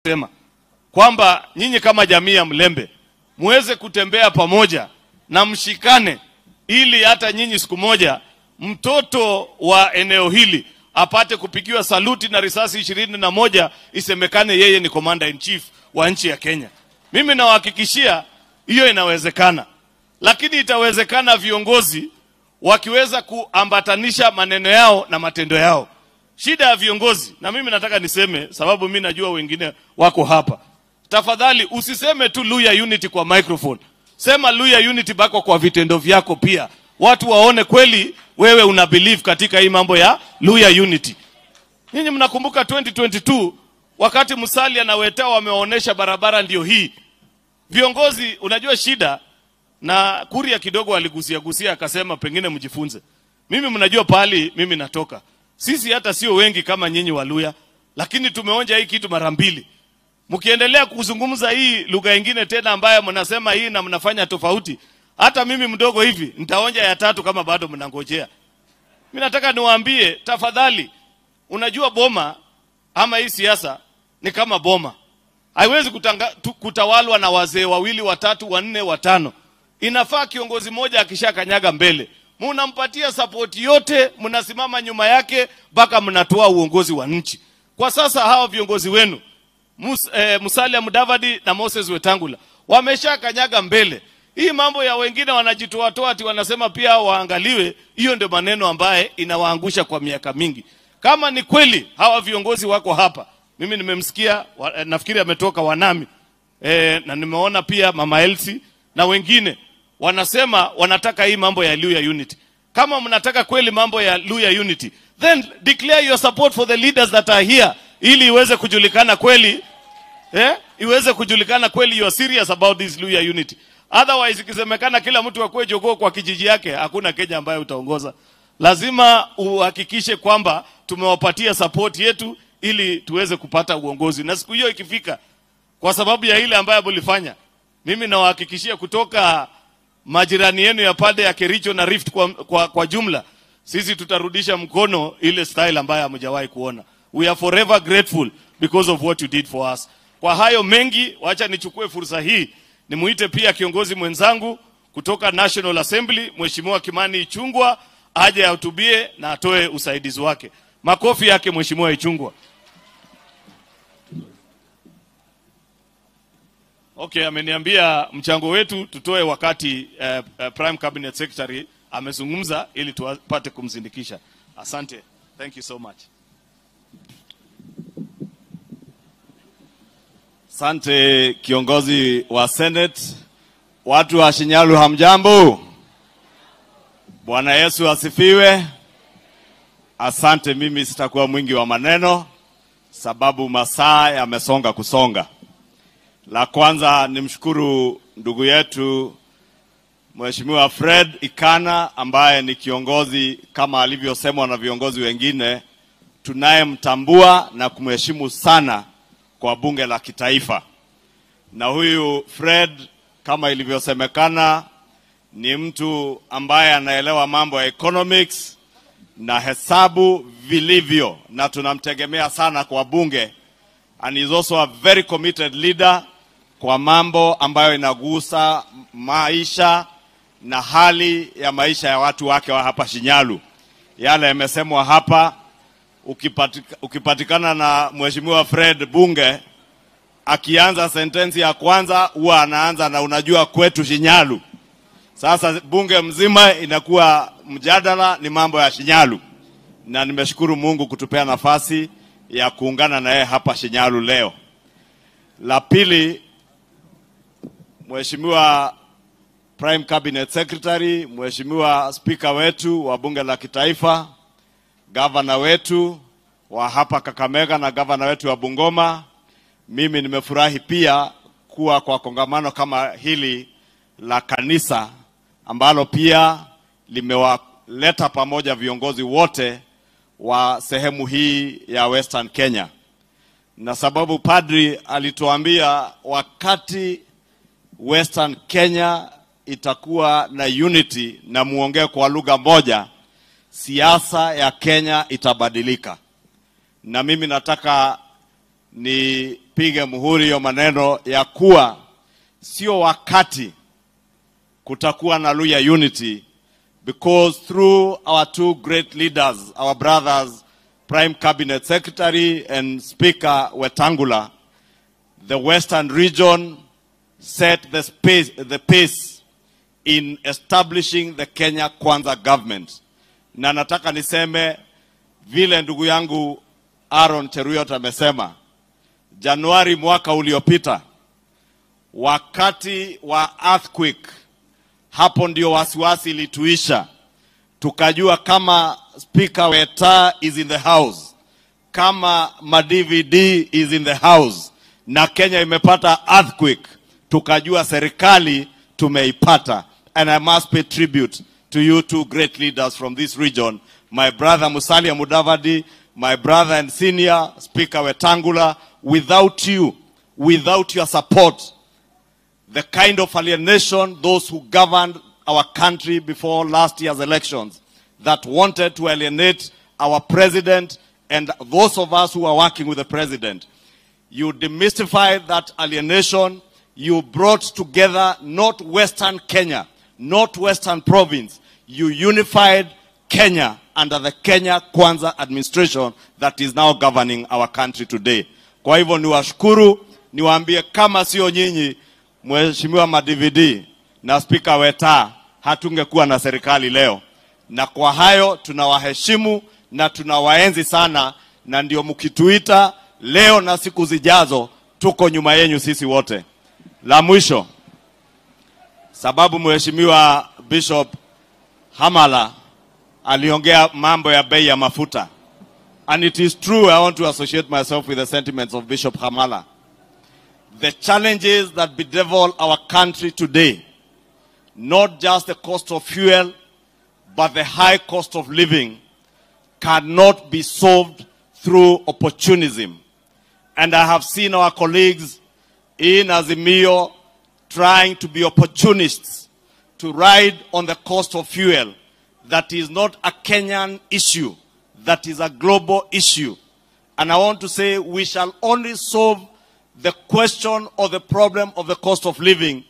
Sema kwamba nyinyi kama jamii ya Mlembe muweze kutembea pamoja na mshikane, ili hata nyinyi siku moja mtoto wa eneo hili apate kupigiwa saluti na risasi 21 isemekane yeye ni commander in chief wa nchi ya Kenya. Mimi nawahakikishia hiyo inawezekana. Lakini itawezekana viongozi wakiweza kuambatanisha maneno yao na matendo yao. Shida ya viongozi, na mimi nataka niseme sababu mimi najua wengine wako hapa. Tafadhali usiseme tu Luhya Unity kwa microphone. Sema Luhya Unity bako kwa vitendo vyako pia. Watu waone kweli wewe una believe katika hii mambo ya Luhya Unity. Nyinyi mnakumbuka 2022 wakati Musalia na Wetao wamewaonesha barabara ndio hii. Viongozi, unajua shida, na Kuria kidogo aligusia gusia akasema pengine mjifunze. Mimi mnajua pahali mimi natoka. Sisi hata sio wengi kama nyinyi Waluya, lakini tumeonja hii kitu mara mbili. Mkiendelea kuzungumza hii lugha nyingine tena ambayo mnasema hii na mnafanya tofauti, hata mimi mdogo hivi nitaonja ya tatu kama bado mnangojea. Mimi nataka niwaambie tafadhali, unajua boma ama hii siasa ni kama boma. Haiwezi kutawalwa na wazee wawili, watatu, wanne, watano. Inafaa kiongozi mmoja akishakanyaga mbele, mnampatia support yote, mnasimama nyuma yake mpaka mnatoa uongozi wa nchi. Kwa sasa hao viongozi wenu Musalia Mudavadi na Moses Wetangula wameshakanyaga mbele. Hii mambo ya wengine wanajitoa toa ati wanasema pia waangaliwe, hiyo ndio maneno ambaye inawaangusha kwa miaka mingi. Kama ni kweli hawa viongozi wako hapa, mimi nimemsikia, nafikiri ametoka Wanami, na nimeona pia Mama Elsie na wengine wanasema wanataka hii mambo ya Luhya Unity. Kama mnataka kweli mambo ya Luhya Unity, then declare your support for the leaders that are here, ili iweze kujulikana kweli, iweze kujulikana kweli you are serious about this Luhya Unity. Otherwise ikisemekana kila mtu akue jogoo kwa kijiji yake, hakuna Kenya ambayo utaongoza. Lazima uhakikishe kwamba tumewapatia support yetu ili tuweze kupata uongozi. Na siku hiyo ikifika, kwa sababu ya ile ambayo mlifanya, mimi nawahakikishia kutoka majirani yenu ya pande ya Kericho na Rift kwa jumla, sisi tutarudisha mkono ile style ambayo hamjawahi kuona. We are forever grateful because of what you did for us. Kwa hayo mengi, wacha nichukue fursa hii nimuite pia kiongozi mwenzangu kutoka National Assembly, Mheshimiwa Kimani Ichung'wah, aje ahutubie na atoe usaidizi wake. Makofi yake Mheshimiwa Ichung'wah. Okay, ameniambia mchango wetu tutoe wakati Prime Cabinet Secretary amezungumza ili tupate kumsindikisha. Asante. Thank you so much. Asante kiongozi wa Senate. Watu wa Shinyalu hamjambo? Bwana Yesu asifiwe. Asante, mimi sitakuwa mwingi wa maneno sababu masaa yamesonga kusonga. La kwanza nimshukuru ndugu yetu Mheshimiwa Fred Ikana ambaye ni kiongozi kama alivyosemwa na viongozi wengine tunayemtambua na kumheshimu sana kwa bunge la kitaifa. Na huyu Fred kama ilivyosemekana ni mtu ambaye anaelewa mambo ya economics na hesabu vilivyo, na tunamtegemea sana kwa bunge, and he's also a very committed leader kwa mambo ambayo inagusa maisha na hali ya maisha ya watu wake wa hapa Shinyalu. Yale yamesemwa hapa, ukipatikana na Mheshimiwa Fred bunge, akianza sentensi ya kwanza huwa anaanza na unajua kwetu Shinyalu. Sasa bunge mzima inakuwa mjadala ni mambo ya Shinyalu. Na nimeshukuru Mungu kutupea nafasi ya kuungana na yeye hapa Shinyalu leo. La pili, Mheshimiwa Prime Cabinet Secretary, Mheshimiwa Speaker wetu wa bunge la kitaifa, Governor wetu wa hapa Kakamega na Governor wetu wa Bungoma, mimi nimefurahi pia kuwa kwa kongamano kama hili la kanisa ambalo pia limewaleta pamoja viongozi wote wa sehemu hii ya Western Kenya. Na sababu padri alituambia wakati Western Kenya itakuwa na unity na muongee kwa lugha moja, siasa ya Kenya itabadilika. Na mimi nataka ni nipige muhuri hiyo maneno ya kuwa sio wakati kutakuwa na Luhya unity, because through our two great leaders, our brothers, Prime Cabinet Secretary and Speaker Wetangula, the Western region set the pace in establishing the Kenya Kwanza government. Na nataka niseme vile ndugu yangu Aaron Cheruiyot amesema, Januari mwaka uliopita wakati wa earthquake, hapo ndio wasiwasi ilituisha. Tukajua kama Speaker Weta is in the house, kama ma-DVD is in the house, na Kenya imepata earthquake, tukajua serikali tumeipata. And I must pay tribute to you two great leaders from this region, my brother Musalia Mudavadi, my brother and senior Speaker Wetangula. Without you, without your support, the kind of alienation those who governed our country before last year's elections that wanted to alienate our president and those of us who are working with the president, you demystified that alienation. You brought together not Western Kenya, not Western Province. You unified Kenya under the Kenya Kwanza administration that is now governing our country today. Kwa hivyo niwashukuru, niwaambie kama sio nyinyi, Mheshimiwa ma-DVD na Speaker Weta, hatungekuwa na serikali leo. Na kwa hayo tunawaheshimu na tunawaenzi sana, na ndio mkituita leo na siku zijazo tuko nyuma yenyu sisi wote. La mwisho, sababu Mheshimiwa Bishop Hamala aliongea mambo ya bei ya mafuta. And it is true, I want to associate myself with the sentiments of Bishop Hamala. The challenges that bedevil our country today, not just the cost of fuel, but the high cost of living, cannot be solved through opportunism. And I have seen our colleagues in Azimio trying to be opportunists, to ride on the cost of fuel. That is not a Kenyan issue, that is a global issue. And I want to say we shall only solve the question or the problem of the cost of living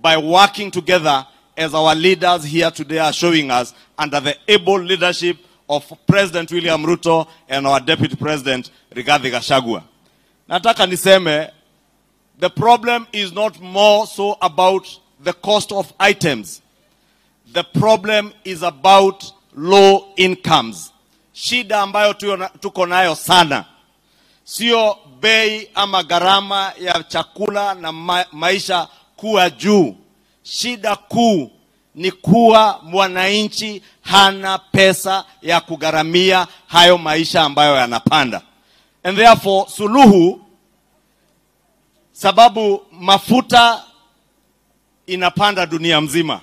by working together, as our leaders here today are showing us, under the able leadership of President William Ruto and our Deputy President Rigathi Gachagua. Nataka niseme, the problem is not more so about the cost of items. The problem is about low incomes. Shida ambayo tuko nayo sana sio bei ama gharama ya chakula na maisha kuwa juu. Shida kuu ni kuwa mwananchi hana pesa ya kugharamia hayo maisha ambayo yanapanda. And therefore suluhu, sababu mafuta inapanda dunia mzima,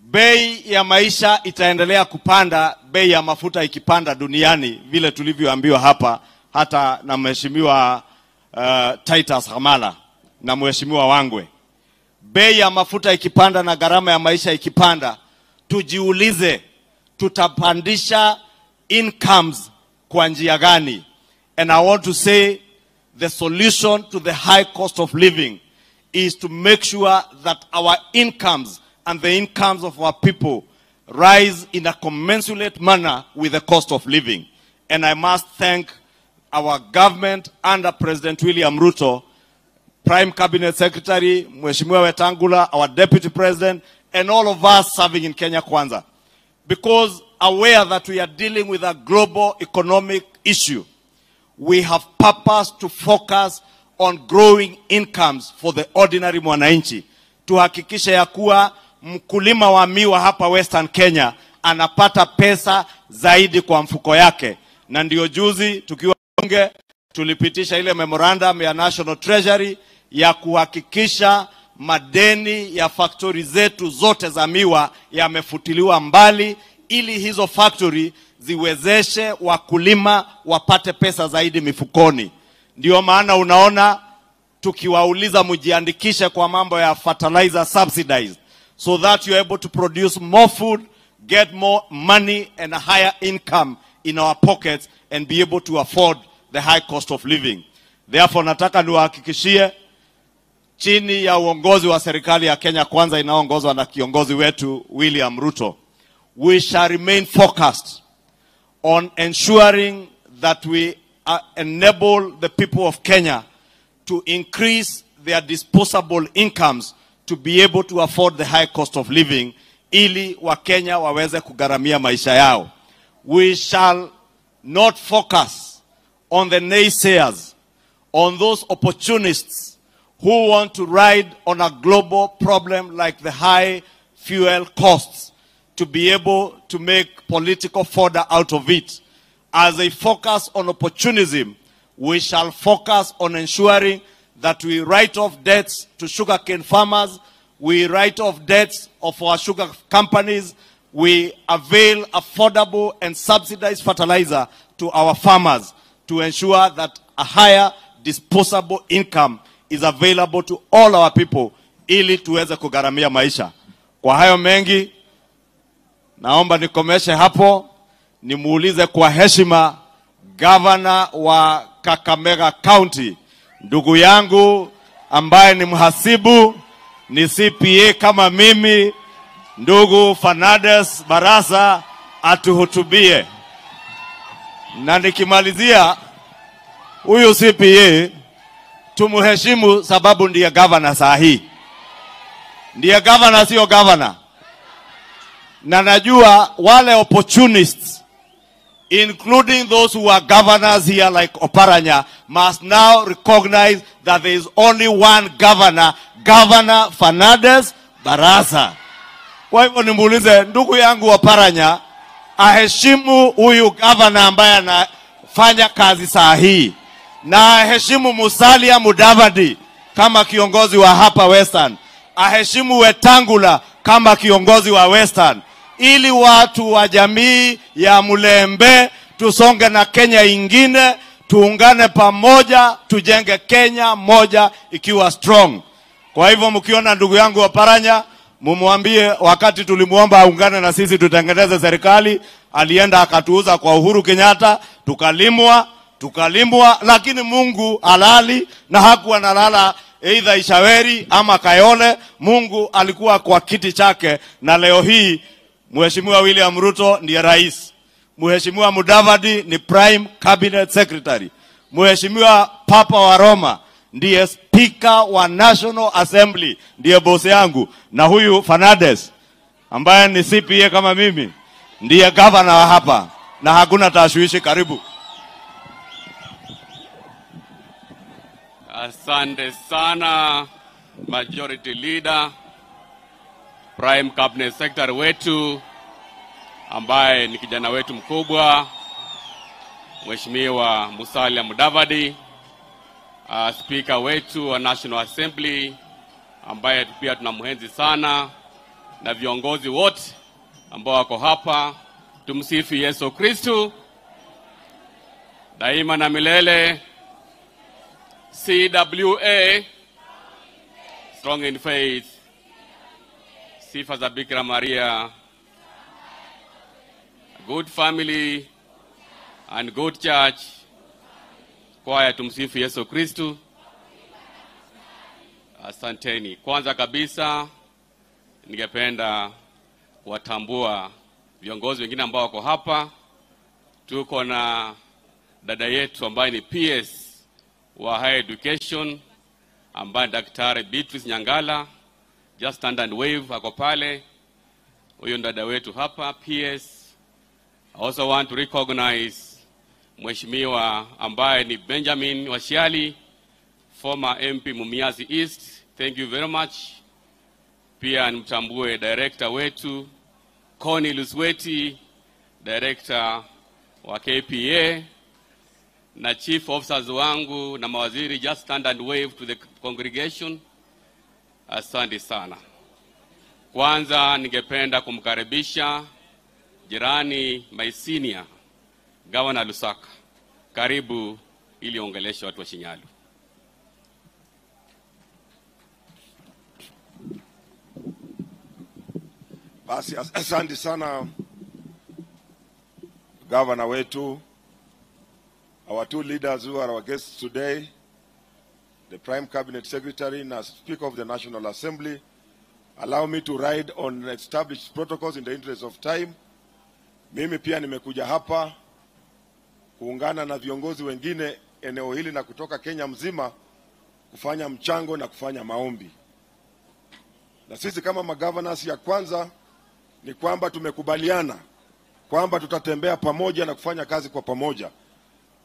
bei ya maisha itaendelea kupanda, bei ya mafuta ikipanda duniani vile tulivyoambiwa hapa hata na Mheshimiwa Titus Hamala na Mheshimiwa Wangwe. Bei ya mafuta ikipanda na gharama ya maisha ikipanda, tujiulize tutapandisha incomes kwa njia gani? And I want to say the solution to the high cost of living is to make sure that our incomes and the incomes of our people rise in a commensurate manner with the cost of living. And I must thank our government under President William Ruto, Prime Cabinet Secretary, Mheshimiwa Wetangula, our Deputy President, and all of us serving in Kenya Kwanza. Because aware that we are dealing with a global economic issue, we have purpose to focus on growing incomes for the ordinary mwananchi. Tuhakikishe ya kuwa mkulima wa miwa hapa Western Kenya anapata pesa zaidi kwa mfuko yake. Na ndio juzi tukiwa bunge tulipitisha ile memorandum ya National Treasury ya kuhakikisha madeni ya factory zetu zote za miwa yamefutiliwa mbali, ili hizo factory ziwezeshe wakulima wapate pesa zaidi mifukoni. Ndio maana unaona tukiwauliza mjiandikishe kwa mambo ya fertilizer subsidized, so that you're able to produce more food, get more money and a higher income in our pockets and be able to afford the high cost of living. Therefore, nataka niwahakikishie chini ya uongozi wa serikali ya Kenya Kwanza inayoongozwa na kiongozi wetu William Ruto, we shall remain focused on ensuring that we enable the people of Kenya to increase their disposable incomes to be able to afford the high cost of living, ili Wakenya waweze kugharamia maisha yao. We shall not focus on the naysayers, on those opportunists who want to ride on a global problem like the high fuel costs to be able to make political fodder out of it. As they focus on opportunism, we shall focus on ensuring that we write off debts to sugarcane farmers, we write off debts of our sugar companies, we avail affordable and subsidized fertilizer to our farmers to ensure that a higher disposable income is available to all our people ili tuweze kugharamia maisha. Kwa hayo mengi, naomba nikomeshe hapo, nimuulize kwa heshima Governor wa Kakamega County, ndugu yangu ambaye ni mhasibu, ni CPA kama mimi, ndugu Fernandes Barasa atuhutubie. Na nikimalizia, huyu CPA tumuheshimu sababu ndiye governor saa hii. Ndiye governor, sio governor. Na najua wale opportunists, including those who are governors here like Oparanya, must now recognize that there is only one governor, Governor Fernandes Barasa. Kwa hivyo nimuulize ndugu yangu Oparanya aheshimu huyu governor ambaye anafanya kazi saa hii, na aheshimu Musalia Mudavadi kama kiongozi wa hapa Western, aheshimu Wetangula kama kiongozi wa Western, ili watu wa jamii ya Mulembe tusonge na Kenya ingine, tuungane pamoja, tujenge Kenya moja ikiwa strong. Kwa hivyo mkiona ndugu yangu Oparanya, mumwambie wakati tulimuomba aungane na sisi tutengeneze serikali, alienda akatuuza kwa Uhuru Kenyatta, tukalimwa, lakini Mungu halali na hakuwa analala either Ishaweri ama Kayole. Mungu alikuwa kwa kiti chake, na leo hii Mheshimiwa William Ruto ndiye rais, Mheshimiwa Mudavadi ni Prime Cabinet Secretary, Mheshimiwa Papa wa Roma ndiye Speaker wa National Assembly, ndiye bosi yangu, na huyu Fernandes ambaye ni CPA kama mimi ndiye governor wa hapa, na hakuna tashwishi. Karibu. Asante sana Majority Leader, Prime Cabinet Secretary wetu ambaye ni kijana wetu mkubwa Mheshimiwa Musalia Mudavadi, Speaker wetu wa National Assembly ambaye pia tunamhenzi sana, na viongozi wote ambao wako hapa. Tumsifu Yesu Kristo daima na milele. CWA, strong in faith. Sifa za Bikira Maria. Good family and good church. Kwaya, tumsifu Yesu Kristo. Asanteni. Kwanza kabisa ningependa kuwatambua viongozi wengine ambao wako hapa. Tuko na dada yetu ambaye ni PS wa Higher Education ambaye Daktari Beatrice Nyangala, just stand and wave, ako pale. Huyo dada wetu hapa PS. I also want to recognize Mheshimiwa ambaye ni Benjamin Washiali, former MP Mumias East. Thank you very much. Pia nimtambue director wetu Connie Lusweti, director wa KPA, na chief officers wangu na mawaziri. Just stand and wave to the congregation. Asante sana. Kwanza ningependa kumkaribisha jirani, my senior, Governor Lusaka. Karibu ili ongeleshe watu wa Shinyalu. Basi asante sana governor wetu, our two leaders who are our guests today, the Prime Cabinet Secretary na Speaker of the National Assembly. Allow me to ride on established protocols in the interest of time. Mimi pia nimekuja hapa kuungana na viongozi wengine eneo hili na kutoka Kenya mzima kufanya mchango na kufanya maombi. Na sisi kama magovernors, ya kwanza ni kwamba tumekubaliana kwamba tutatembea pamoja na kufanya kazi kwa pamoja.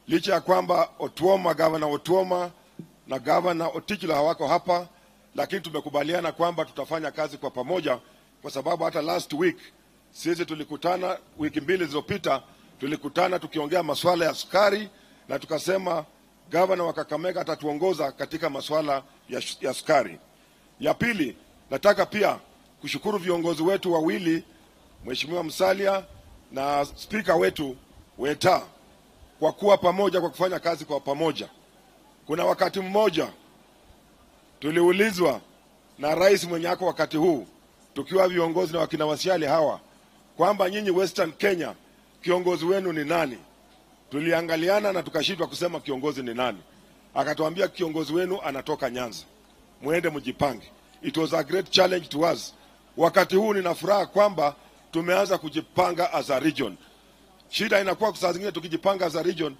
Licha ya kwamba Otuoma, Governor Otuoma na Governor Otichilo hawako hapa, lakini tumekubaliana kwamba tutafanya kazi kwa pamoja, kwa sababu hata last week sisi tulikutana, wiki mbili zilizopita tulikutana tukiongea masuala ya sukari, na tukasema Governor wa Kakamega atatuongoza katika masuala ya sukari. Ya pili, nataka pia kushukuru viongozi wetu wawili, Mheshimiwa Musalia na Speaker wetu Weta, kwa kuwa pamoja, kwa kufanya kazi kwa pamoja. Kuna wakati mmoja tuliulizwa na rais mwenye ako wakati huu, tukiwa viongozi na wakina Wasiali hawa, kwamba nyinyi Western Kenya kiongozi wenu ni nani? Tuliangaliana na tukashindwa kusema kiongozi ni nani. Akatuambia kiongozi wenu anatoka Nyanza, muende mjipange. It was a great challenge to us. Wakati huu nina furaha kwamba tumeanza kujipanga as a region. Shida inakuwa saa zingine tukijipanga as a region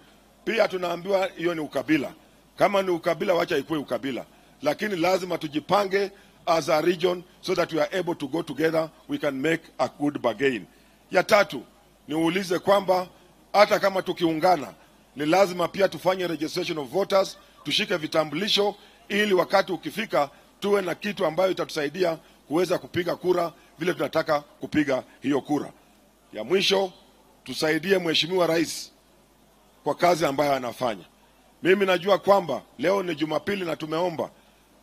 pia tunaambiwa hiyo ni ukabila. Kama ni ukabila, wacha ikuwe ukabila. Lakini lazima tujipange as a region so that we are able to go together, we can make a good bargain. Ya tatu, niulize kwamba hata kama tukiungana ni lazima pia tufanye registration of voters, tushike vitambulisho ili wakati ukifika tuwe na kitu ambayo itatusaidia kuweza kupiga kura vile tunataka kupiga hiyo kura. Ya mwisho, tusaidie Mheshimiwa Rais kwa kazi ambayo anafanya. Mimi najua kwamba leo ni Jumapili na tumeomba.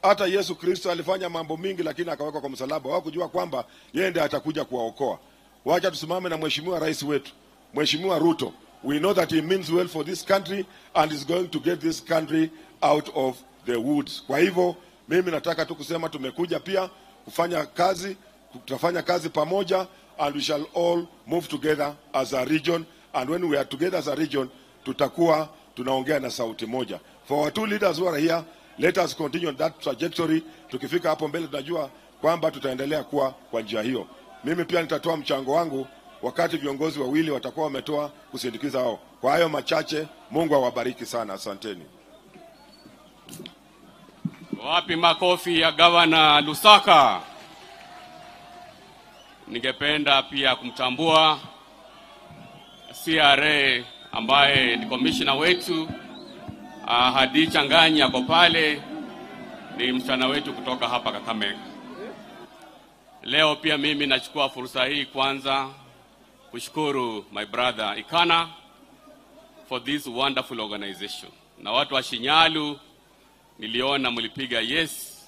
Hata Yesu Kristo alifanya mambo mingi lakini akawekwa kwa msalaba. Hawakujua kwamba yeye ndiye atakuja kuwaokoa. Wacha tusimame na Mheshimiwa Rais wetu, Mheshimiwa Ruto. We know that he means well for this country and is going to get this country out of the woods. Kwa hivyo mimi nataka tu kusema tumekuja pia kufanya kazi, tutafanya kazi pamoja, and we shall all move together as a region, and when we are together as a region tutakuwa tunaongea na sauti moja. For our two leaders who are here, let us continue on that trajectory. Tukifika hapo mbele tunajua kwamba tutaendelea kuwa kwa njia hiyo. Mimi pia nitatoa mchango wangu wakati viongozi wawili watakuwa wametoa kusindikiza hao. Kwa hayo machache, Mungu awabariki sana. Asanteni. Wapi makofi ya Governor Lusaka? Ningependa pia kumtambua CRA ambaye ni commissioner wetu, Hadicha Nganya ako pale, ni msichana wetu kutoka hapa Kakamega. Leo pia mimi nachukua fursa hii kwanza kushukuru my brother Ikana for this wonderful organization. Na watu wa Shinyalu niliona mlipiga yes,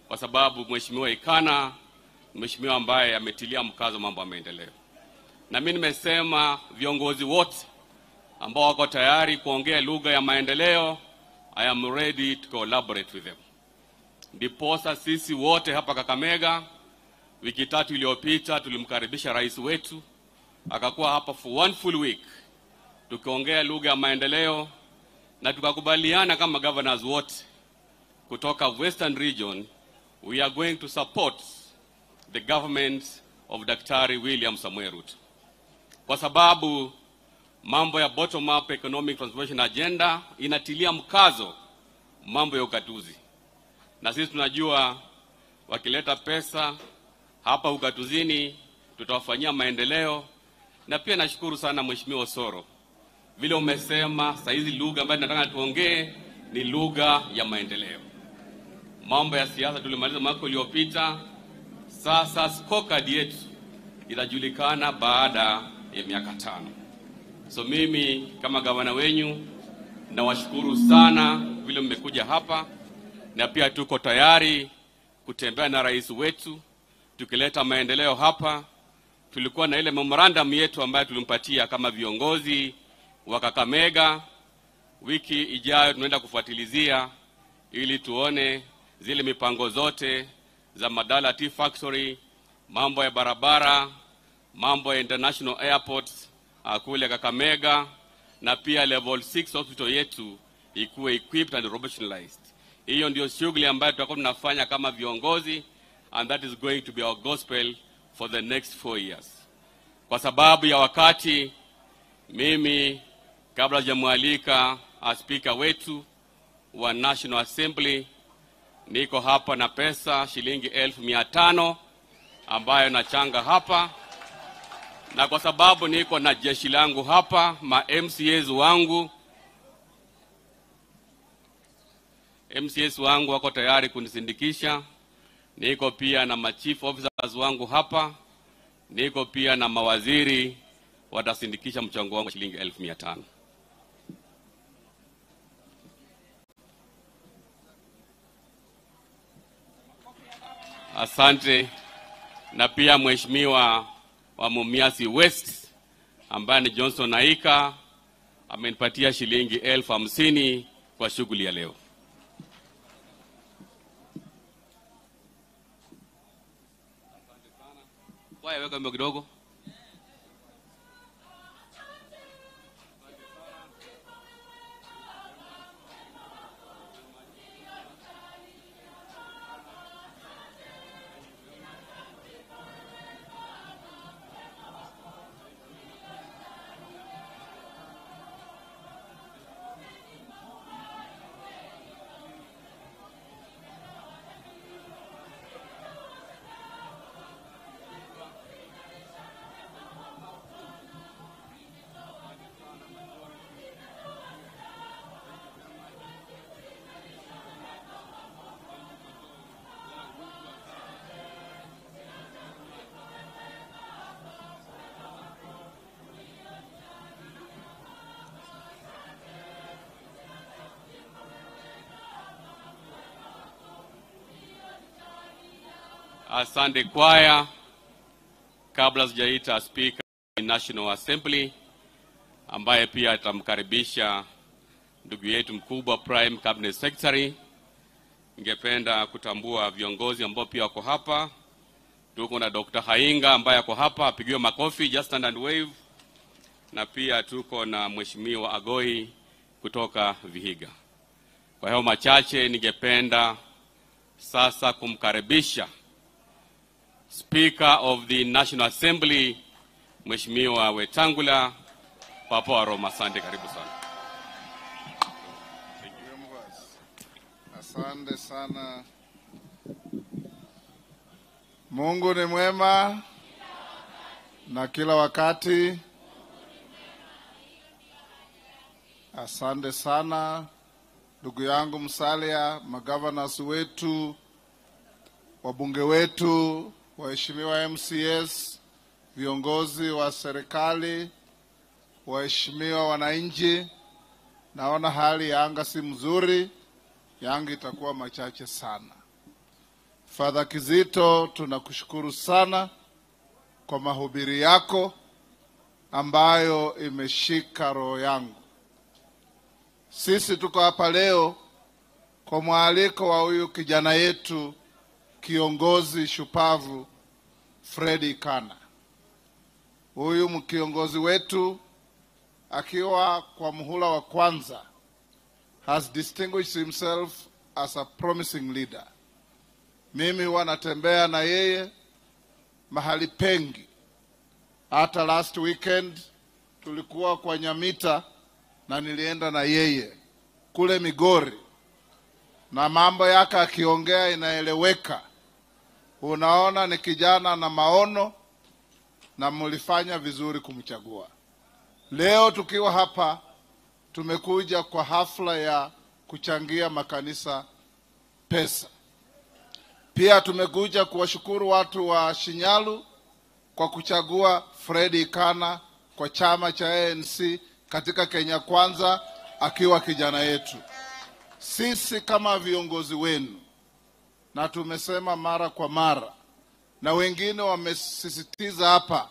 kwa sababu Mheshimiwa Ikana mheshimiwa ambaye ametilia mkazo mambo ya maendeleo. Na mimi nimesema viongozi wote ambao wako tayari kuongea lugha ya maendeleo, I am ready to collaborate with them. Ndiposa sisi wote hapa Kakamega wiki tatu iliyopita tulimkaribisha rais wetu, akakuwa hapa for one full week tukiongea lugha ya maendeleo, na tukakubaliana kama governors wote kutoka Western Region, we are going to support the government of Daktari William Samoei Ruto. Kwa sababu mambo ya bottom up economic transformation agenda inatilia mkazo mambo ya ugatuzi. Na sisi tunajua wakileta pesa hapa ugatuzini tutawafanyia maendeleo. Na pia nashukuru sana Mheshimiwa Osoro, vile umesema saizi lugha ambayo tunataka tuongee ni lugha ya maendeleo. Mambo ya siasa tulimaliza mwaka uliopita. Sasa scorecard yetu itajulikana baada ya miaka 5. So mimi kama gavana wenyu nawashukuru sana vile mmekuja hapa, na pia tuko tayari kutembea na rais wetu tukileta maendeleo hapa. Tulikuwa na ile memorandum yetu ambayo tulimpatia kama viongozi wa Kakamega. Wiki ijayo tunaenda kufuatilizia ili tuone zile mipango zote za Madala Tea Factory, mambo ya barabara, mambo ya international airports kule Kakamega, na pia level 6 hospital yetu ikuwe equipped and operationalized Hiyo ndio shughuli ambayo tutakuwa tunafanya kama viongozi, and that is going to be our gospel for the next 4 years. Kwa sababu ya wakati, mimi kabla sijamwalika spika wetu wa National Assembly, niko hapa na pesa shilingi 500,000 ambayo nachanga hapa, na kwa sababu niko na jeshi langu hapa, ma MCAs wangu, MCAs wangu wako tayari kunisindikisha. Niko pia na ma chief officers wangu hapa, niko pia na mawaziri watasindikisha mchango wangu shilingi 500,000. Asante. Na pia mheshimiwa wa Mumias West ambaye ni Johnson Naika amenipatia shilingi 50,000 kwa shughuli ya leo. Asante sana. Wewe weka mbele kidogo. Asante kwaya. Kabla sijaita Speaker National Assembly ambaye pia atamkaribisha ndugu yetu mkubwa Prime Cabinet Secretary, ningependa kutambua viongozi ambao pia wako hapa. Tuko na Dr. Hainga ambaye ako hapa, apigiwe makofi, just stand and wave. Na pia tuko na Mheshimiwa Agoi kutoka Vihiga. Kwa hayo machache, ningependa sasa kumkaribisha Speaker of the National Assembly, Mheshimiwa Wetangula, Papa wa Roma. Asante, karibu sana. Asante sana. Mungu ni mwema na kila wakati. Asante sana ndugu yangu Musalia, magovernors wetu, wabunge wetu, waheshimiwa MCS, viongozi wa serikali, waheshimiwa wananchi. Naona hali ya anga si mzuri, yangu itakuwa machache sana. Father Kizito, tunakushukuru sana kwa mahubiri yako ambayo imeshika roho yangu. Sisi tuko hapa leo kwa mwaliko wa huyu kijana yetu kiongozi shupavu Fred Ikana. Huyu kiongozi wetu akiwa kwa muhula wa kwanza has distinguished himself as a promising leader. Mimi huwa natembea na yeye mahali pengi. Hata last weekend tulikuwa kwa Nyamita na nilienda na yeye kule Migori, na mambo yake akiongea inaeleweka. Unaona ni kijana na maono, na mlifanya vizuri kumchagua. Leo tukiwa hapa tumekuja kwa hafla ya kuchangia makanisa pesa. Pia tumekuja kuwashukuru watu wa Shinyalu kwa kuchagua Fred Ikana kwa chama cha ANC katika Kenya Kwanza akiwa kijana yetu. Sisi kama viongozi wenu, na tumesema mara kwa mara, na wengine wamesisitiza hapa,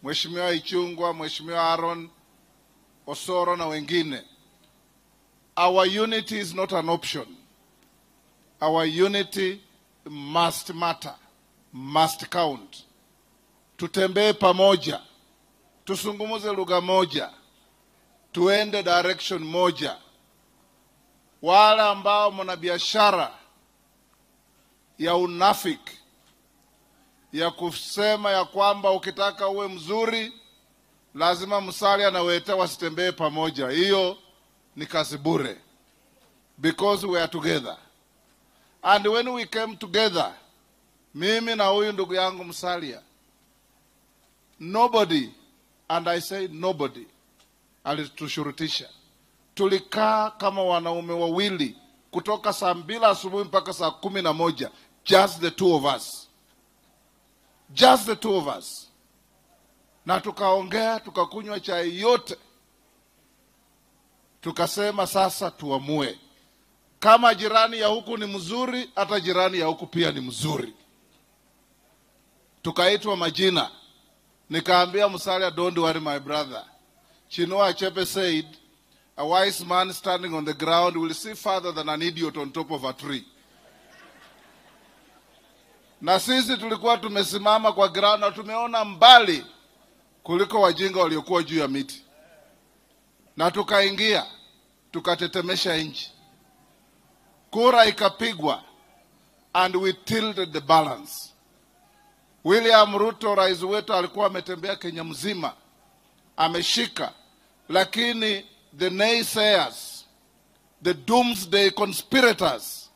Mheshimiwa Ichungwa, Mheshimiwa Aaron Osoro na wengine, our unity is not an option. Our unity must matter, must count. Tutembee pamoja, tusungumuze lugha moja, tuende direction moja. Wale ambao mna biashara ya unafiki ya kusema ya kwamba ukitaka uwe mzuri lazima Musalia na Weta wasitembee pamoja, hiyo ni kazi bure, because we are together. And when we came together, mimi na huyu ndugu yangu Musalia, nobody, and I say nobody, alitushurutisha. Tulikaa kama wanaume wawili kutoka saa 2 asubuhi mpaka saa 11, just the two of us. Just the two of us. Na tukaongea, tukakunywa chai yote. Tukasema sasa tuamue. Kama jirani ya huku ni mzuri, hata jirani ya huku pia ni mzuri. Tukaitwa majina. Nikaambia Musalia, don't worry my brother. Chinua Achebe said, a wise man standing on the ground will see farther than an idiot on top of a tree. Na sisi tulikuwa tumesimama kwa ground na tumeona mbali kuliko wajinga waliokuwa juu ya miti. Na tukaingia, tukatetemesha nchi. Kura ikapigwa and we tilted the balance. William Ruto, rais wetu, alikuwa ametembea Kenya mzima, ameshika, lakini the naysayers, the doomsday conspirators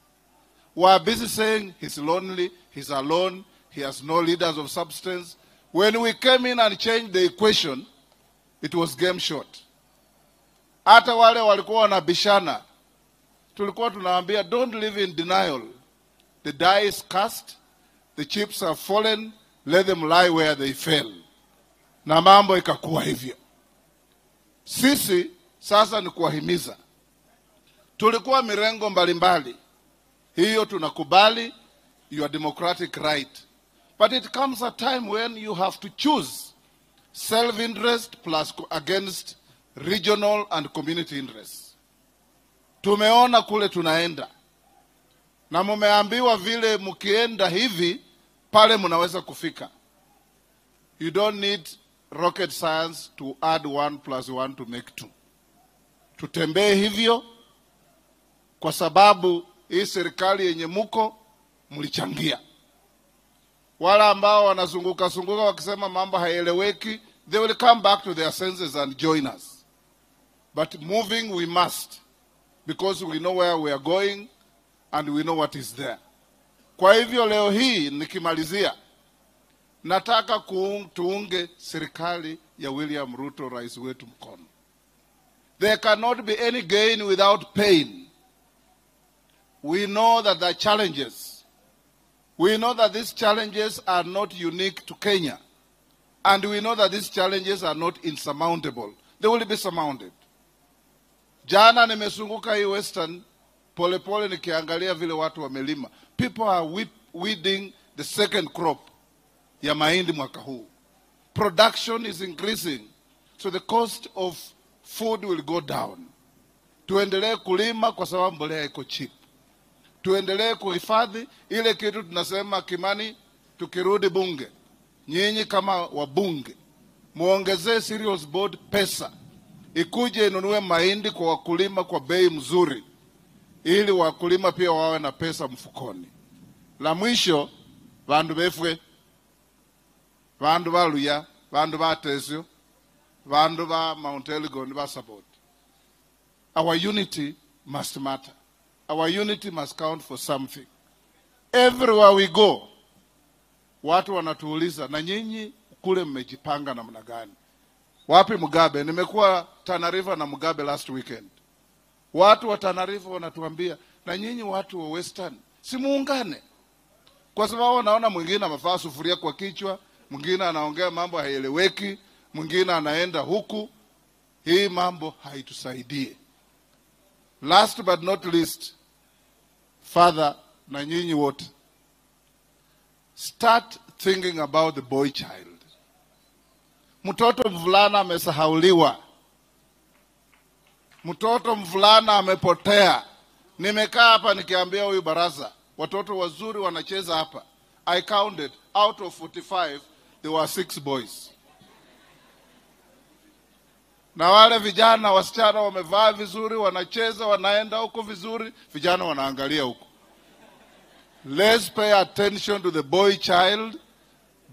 were busy saying he's lonely, he's alone, he has no leaders of substance. When we came in and changed the equation, it was game short. Hata wale walikuwa wanabishana, tulikuwa tunaambia don't live in denial. The die is cast, the chips have fallen, let them lie where they fell. Na mambo ikakuwa hivyo. Sisi sasa ni kuwahimiza. Tulikuwa mirengo mbalimbali. Hiyo tunakubali, your democratic right. But it comes a time when you have to choose self-interest plus against regional and community interests. Tumeona kule tunaenda. Na mumeambiwa vile mkienda hivi, pale mnaweza kufika. You don't need rocket science to add 1 + 1 to make 2. Tutembee hivyo kwa sababu hii serikali yenye muko mlichangia. Wala ambao wanazunguka zunguka wakisema mambo haieleweki, they will come back to their senses and join us. But moving we must, because we know where we are going and we know what is there. Kwa hivyo leo hii nikimalizia, nataka tuunge serikali ya William Ruto, rais wetu, mkono. There cannot be any gain without pain. We know that there are challenges. We know that these challenges are not unique to Kenya. And we know that these challenges are not insurmountable. They will be surmounted. Jana nimezunguka hii Western, pole pole nikiangalia vile watu wamelima. People are weeding the second crop ya mahindi mwaka huu. Production is increasing. So the cost of food will go down. Tuendelee kulima kwa sababu mbolea iko cheap. Tuendelee kuhifadhi ile kitu tunasema Kimani, tukirudi bunge, nyinyi kama wabunge muongezee Cereals Board pesa ikuje inunue mahindi kwa wakulima kwa bei mzuri, ili wakulima pia wawe na pesa mfukoni. La mwisho, vandu befwe, vandu ba Luya, vandu ba Tesio, vandu ba Mount Elgon ba support. Our unity must matter. Our unity must count for something. Everywhere we go, watu wanatuuliza, na nyinyi kule mmejipanga namna gani? Wapi Mugabe? Nimekuwa Tana River na Mugabe last weekend. Watu wa Tana River wanatuambia, na nyinyi watu wa Western, si muungane? Kwa sababu wanaona mwingine amevaa sufuria kwa kichwa, mwingine anaongea mambo haieleweki, mwingine anaenda huku. Hii mambo haitusaidie. Last but not least, Father na nyinyi wote, start thinking about the boy child. Mtoto mvulana amesahauliwa. Mtoto mvulana amepotea. Nimekaa hapa nikiambia huyu baraza, watoto wazuri wanacheza hapa. I counted, out of 45, there were 6 boys. Na wale vijana wasichana wamevaa vizuri, wanacheza, wanaenda huko vizuri, vijana wanaangalia huko. Let's pay attention to the boy child,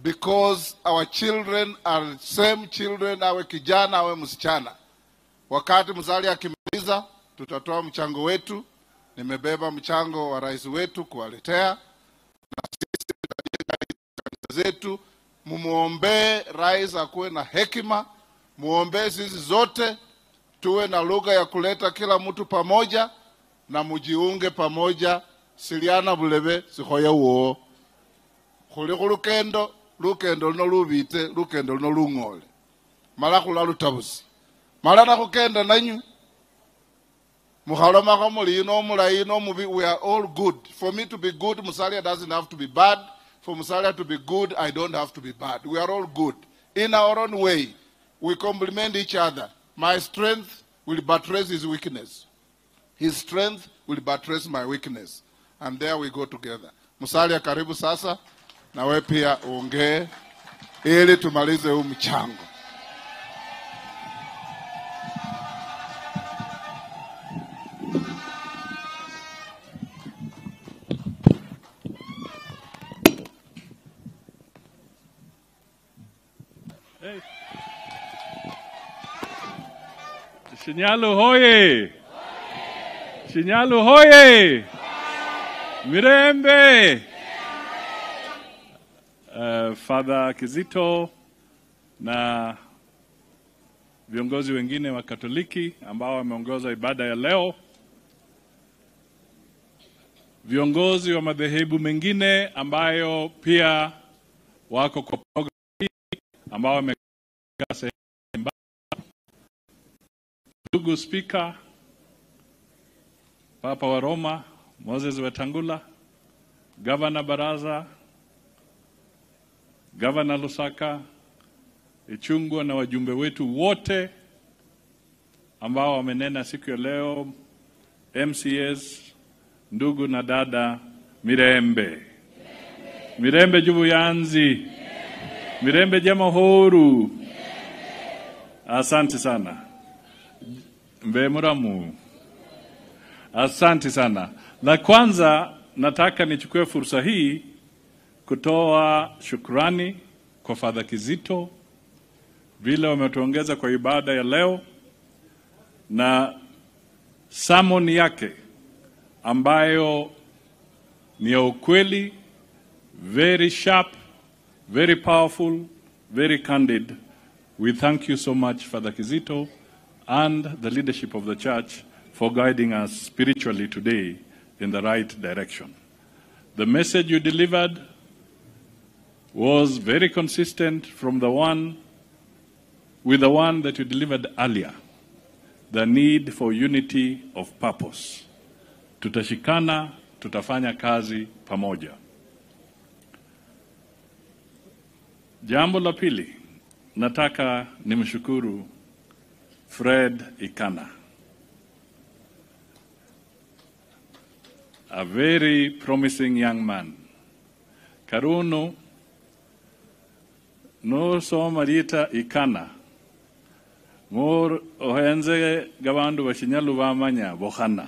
because our children are same children, awe kijana awe msichana. Wakati Musalia akimaliza, tutatoa mchango wetu. Nimebeba mchango wa rais wetu kuwaletea, na sisi tutajenga kanisa zetu. Mumuombe rais akuwe na hekima, muombe sisi zote tuwe na lugha ya kuleta kila mtu pamoja, na mujiunge pamoja. Siliana bulebe sikhoya uwo khuli khulukendo, lukendo luno lubite, lukendo luno lung'ole, mala khula lutabusi, mala nakhukenda nanyu mukhaloma muli ino mulayi ino mubi. We are all good. For me to be good, Musalia doesn't have to be bad. For Musalia to be good, I don't have to be bad. We are all good in our own way. We complement each other. My strength will buttress his weakness. His strength will buttress my weakness. And there we go together. Musalia, karibu sasa, na wewe pia uongee ili tumalize huu mchango. Hey. Shinyalu hoye! Shinyalu hoye! Mirembe! Father Kizito na viongozi wengine wa Katoliki ambao wameongoza ibada ya leo, viongozi wa madhehebu mengine ambayo pia wako kwa program hii, ambao wamekaa sehemu mbalimbali, ndugu Speaker, Papa wa Roma Moses Wetangula, Governor Baraza, Governor Lusaka, Ichungwa na wajumbe wetu wote ambao wamenena siku ya leo, MCS, ndugu na dada, Mirembe. Mirembe jubuyanzi. Mirembe jamahuru. Asante sana. Mbe muramu. Asante sana. La kwanza nataka nichukue fursa hii kutoa shukrani kwa Father Kizito vile wametuongeza kwa ibada ya leo na sermon yake ambayo ni ya ukweli, very sharp, very powerful, very candid. We thank you so much, Father Kizito, and the leadership of the church for guiding us spiritually today in the right direction. The message you delivered was very consistent from the one with the one that you delivered earlier, the need for unity of purpose. Tutashikana, tutafanya kazi pamoja. Jambo la pili, nataka nimshukuru Fred Ikana, a very promising young man. Karunu no somarita Ikana mor ohenze gabandu bashinyalu bamanya bohana.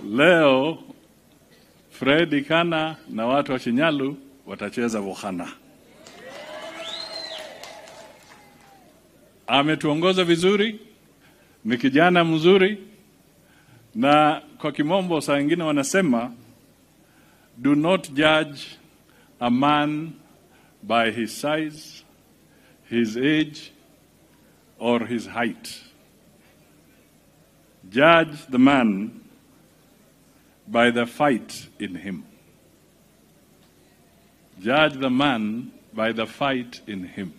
Leo Fred Ikana na watu wa Shinyalu watacheza bohana. Ametuongoza vizuri, ni kijana mzuri, na kwa kimombo saa nyingine wanasema do not judge a man by his size, his age, or his height. Judge the man by the fight in him. Judge the man by the fight in him.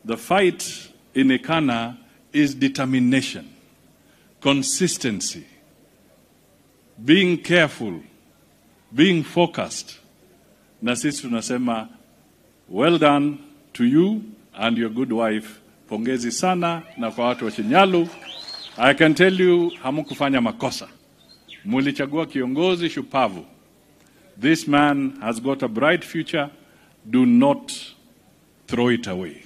The fight in Ikana is determination, consistency, being careful, being focused. Na sisi tunasema well done to you and your good wife. Pongezi sana na kwa watu wa Shinyalu. I can tell you hamukufanya makosa. Mulichagua kiongozi shupavu. This man has got a bright future. Do not throw it away,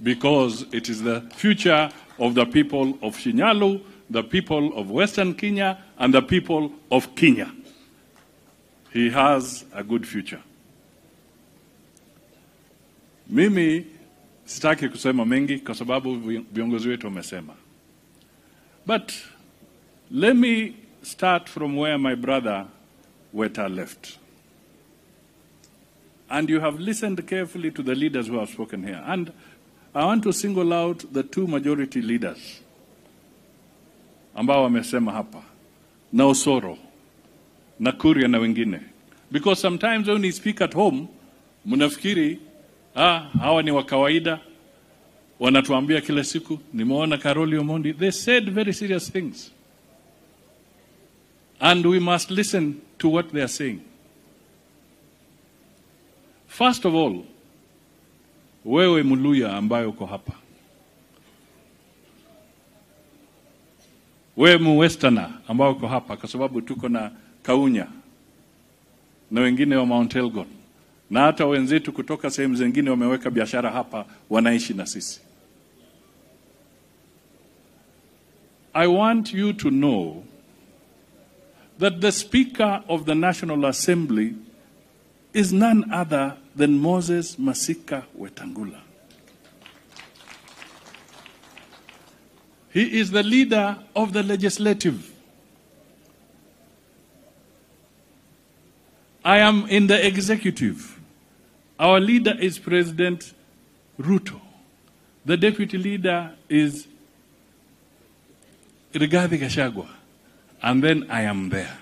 because it is the future of the people of Shinyalu, the people of Western Kenya, and the people of Kenya. He has a good future. Mimi sitaki kusema mengi kwa sababu viongozi wetu wamesema. But let me start from where my brother Weta left. And you have listened carefully to the leaders who have spoken here. And I want to single out the two majority leaders ambao wamesema hapa, na Osoro, na Kuria na wengine. Because sometimes when you speak at home, mnafikiri, hawa ni wa kawaida, wanatuambia kila siku, nimeona Caroli Omondi. They said very serious things. And we must listen to what they are saying. First of all, wewe Muluya ambayo uko hapa, wewe Muwesterner ambayo uko hapa, kwa sababu tuko na Kaunya na wengine wa Mount Elgon, na hata wenzetu kutoka sehemu zingine wameweka biashara hapa, wanaishi na sisi. I want you to know that the Speaker of the National Assembly is none other than Moses Masika Wetangula. He is the leader of the legislative. I am in the executive. Our leader is President Ruto. The deputy leader is Rigathi Gachagua. And then I am there.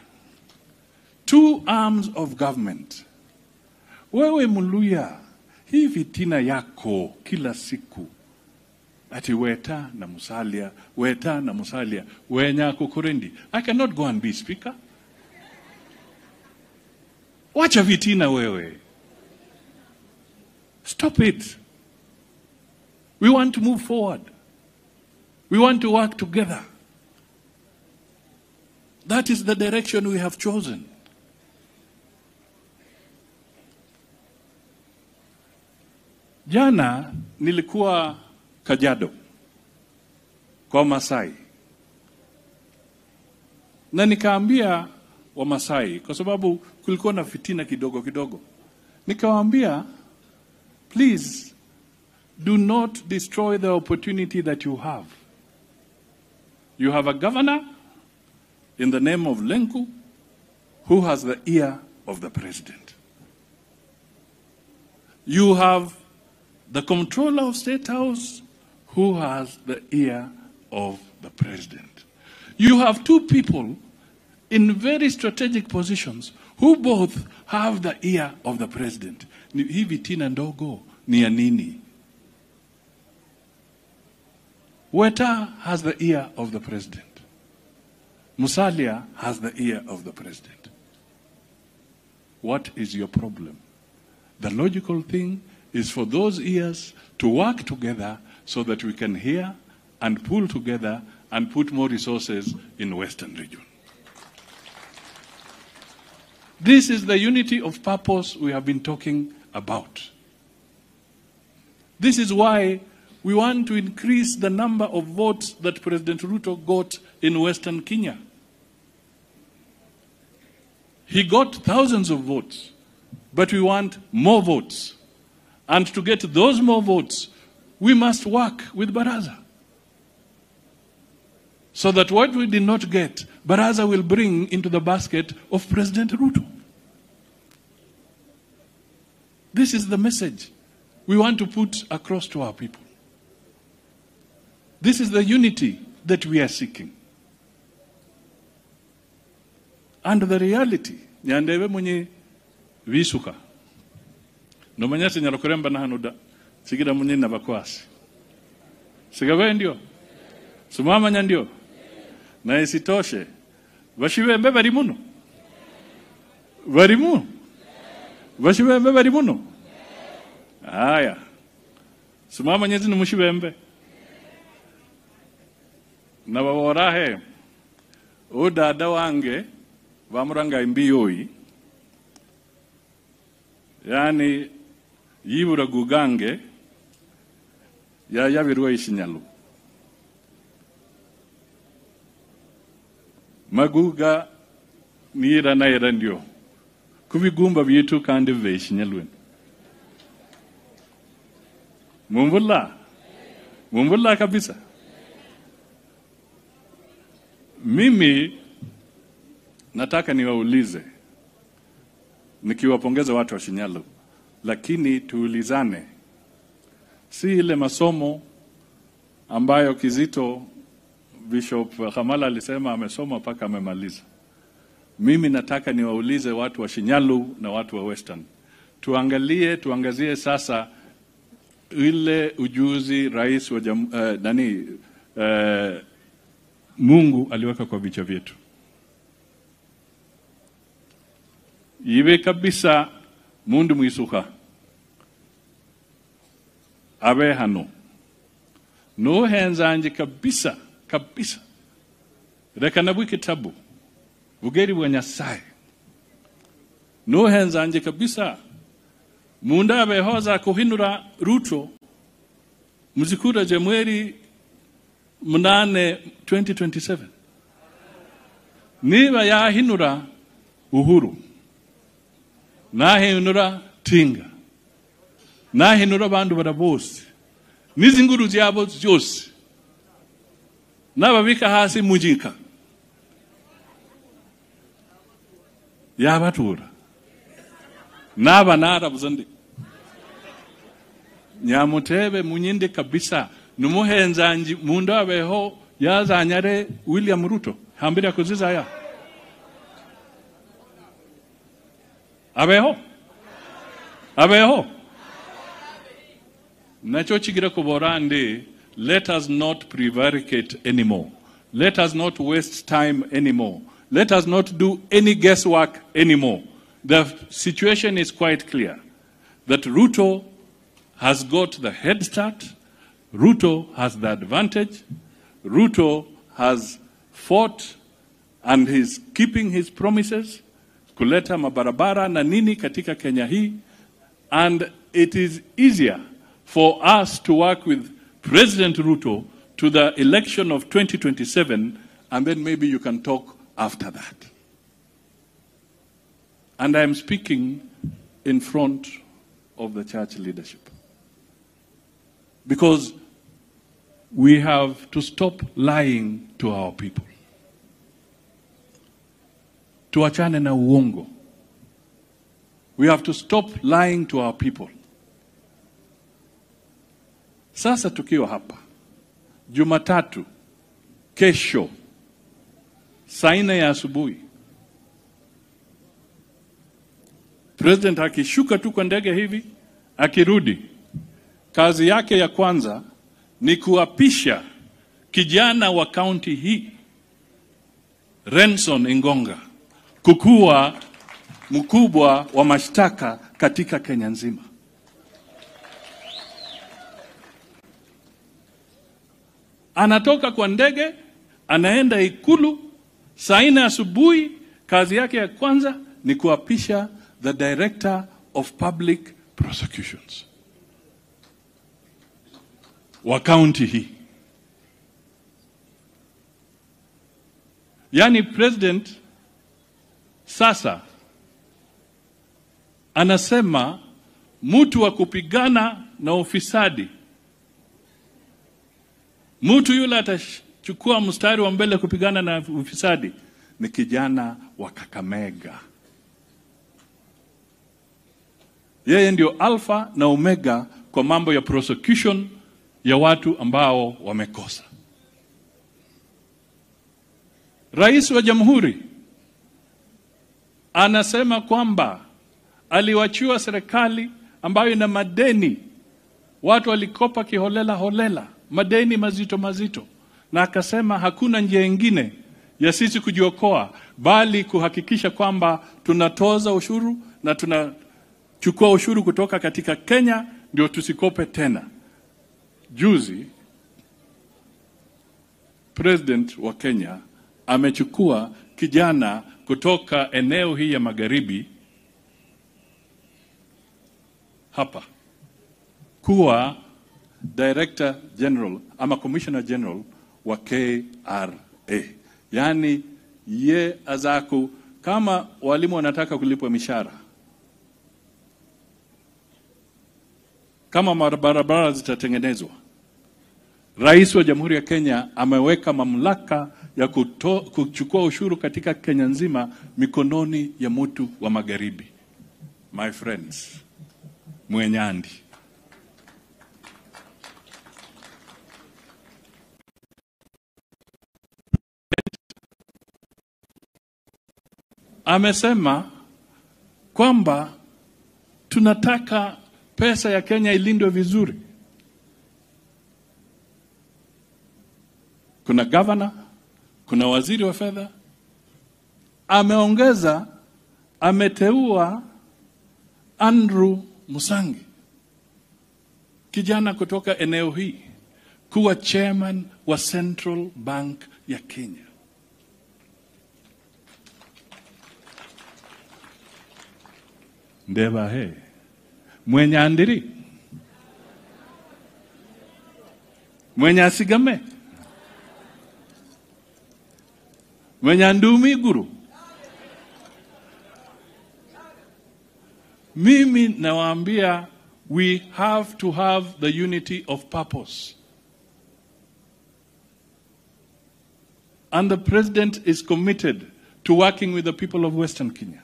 Two arms of government. Wewe Muluya, hii fitina yako kila siku ati Weta na Musalia, Weta na Musalia, wenya kukurendi. I cannot go and be speaker. Wacha fitina wewe. Stop it. We want to move forward. We want to work together. That is the direction we have chosen. Jana nilikuwa Kajiado kwa Masai, na nikaambia wa Masai, kwa sababu kulikuwa na fitina kidogo kidogo, nikawaambia, please do not destroy the opportunity that you have. You have a governor in the name of Lenku who has the ear of the president. You have the comptroller of State House who has the ear of the president. You have two people in very strategic positions who both have the ear of the president. Hii vitina ndogo ni ya nini? Weta has the ear of the president. Musalia has the ear of the president. What is your problem? The logical thing is for those ears to work together so that we can hear and pull together and put more resources in Western region. This is the unity of purpose we have been talking about. This is why we want to increase the number of votes that President Ruto got in Western Kenya. He got thousands of votes, but we want more votes. And to get those more votes, we must work with Baraza. So that what we did not get, Baraza will bring into the basket of President Ruto. This is the message we want to put across to our people. This is the unity that we are seeking. And the reality, nyandewe mwenye visuka. Nomanyasi nyalokuremba na hanuda, sigira mwenye na bakwasi. Sigawe ndio? Sumama nyandio? Na isitoshe, washiwembe bari muno. Bari muno. Washiwembe bari muno. Haya. Sumama nyezi ni mushiwembe. Na waworahe, udada wange, wamuranga imbiyoi, yani yibura gugange, ya yavirwa Ishinyalu. Maguga niira naira ndio kuvigumba vyetu kandi ve Ishinyalu. Mumvula. Mumvula kabisa. Mimi nataka niwaulize, nikiwapongeza watu wa Shinyalu, lakini tuulizane, si ile masomo ambayo Kizito Bishop Khamala alisema amesoma paka amemaliza. Mimi nataka niwaulize watu wa Shinyalu na watu wa Western, tuangalie, tuangazie sasa ile ujuzi rais wa Mungu aliweka kwa vichwa vyetu. Iwe kabisa mundu mwisuka abe hano no henzanje kabisa kabisa reka nabwi kitabu bugeri bwa Nyasaye no henzanje kabisa munda abe hoza kuhinura Ruto muzikura Januari 8 2027 niba yahinura Uhuru nahinura Tinga nahinura bandu barabosi nizinguru zyabo zyose nababika hasi mujika yabatura naba narabuzandi nyamutebe munyinde kabisa numuhenzanji mundu abeho yazanyare William Ruto hambira kuziza ya abeho abeho nacho chigira kuborande. Let us not prevaricate anymore. Let us not waste time anymore. Let us not do any guesswork anymore. The situation is quite clear that Ruto has got the head start. Ruto has the advantage. Ruto has fought and he's keeping his promises. Kuleta mabarabara na nini katika Kenya hii. And it is easier for us to work with President Ruto to the election of 2027, and then maybe you can talk after that. And I am speaking in front of the church leadership, because we have to stop lying to our people. Tuachane na uongo. We have to stop lying to our people. Sasa tukiwa hapa Jumatatu kesho saa 4 ya asubuhi, President akishuka tu kwa ndege hivi, akirudi, kazi yake ya kwanza ni kuapisha kijana wa kaunti hii Renson Ingonga kukuwa mkubwa wa mashtaka katika Kenya nzima. Anatoka kwa ndege, anaenda Ikulu saa 4 asubuhi, kazi yake ya kwanza ni kuapisha the Director of Public Prosecutions wa kaunti hii. Yani President sasa anasema mtu wa kupigana na ufisadi, mtu yule atachukua mstari wa mbele kupigana na ufisadi ni kijana wa Kakamega. Yeye ndio alfa na omega kwa mambo ya prosecution ya watu ambao wamekosa. Rais wa Jamhuri anasema kwamba aliwachiwa serikali ambayo ina madeni, watu walikopa kiholela holela, madeni mazito mazito, na akasema hakuna njia nyingine ya sisi kujiokoa bali kuhakikisha kwamba tunatoza ushuru na tunachukua ushuru kutoka katika Kenya ndio tusikope tena. Juzi President wa Kenya amechukua kijana kutoka eneo hii ya magharibi hapa kuwa Director General ama Commissioner General wa KRA. Yani ye azaku kama walimu wanataka kulipwa mishahara, kama barabara zitatengenezwa, Rais wa Jamhuri ya Kenya ameweka mamlaka ya kuchukua ushuru katika Kenya nzima mikononi ya mtu wa magharibi. My friends, Mwenyandi. Amesema kwamba tunataka pesa ya Kenya ilindwe vizuri. Kuna governor, kuna waziri wa fedha. Ameongeza, ameteua Andrew Musangi, kijana kutoka eneo hii, kuwa chairman wa Central Bank ya Kenya. Ndeba he. Mwenye andiri. Mwenye asigame. Mwenye andumi guru. Mimi nawaambia, we have to have the unity of purpose. And the president is committed to working with the people of Western Kenya.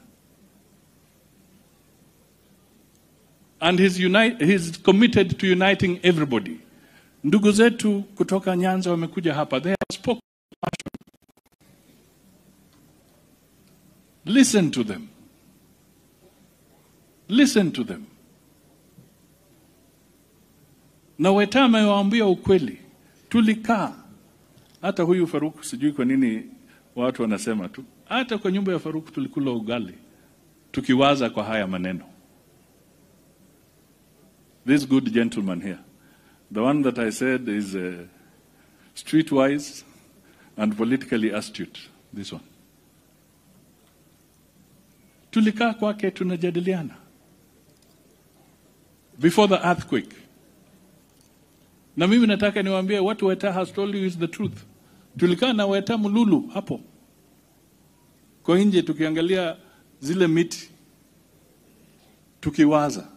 And he's committed to uniting everybody. Ndugu zetu kutoka Nyanza wamekuja hapa. They have spoken passion. Listen to them. Listen to them. Na Weta amewaambia ukweli. Tulikaa. Hata huyu Farouk, sijui kwa nini watu wanasema tu. Hata kwa nyumba ya Farouk tulikula ugali. Tukiwaza kwa haya maneno. This good gentleman here, the one that I said is streetwise and politically astute, this one. Tulikaa kwake tunajadiliana. Before the earthquake. Na mimi nataka niwaambie what Weta has told you is the truth. Tulikaa na Weta Mululu hapo. Kwa nje tukiangalia zile miti, tukiwaza.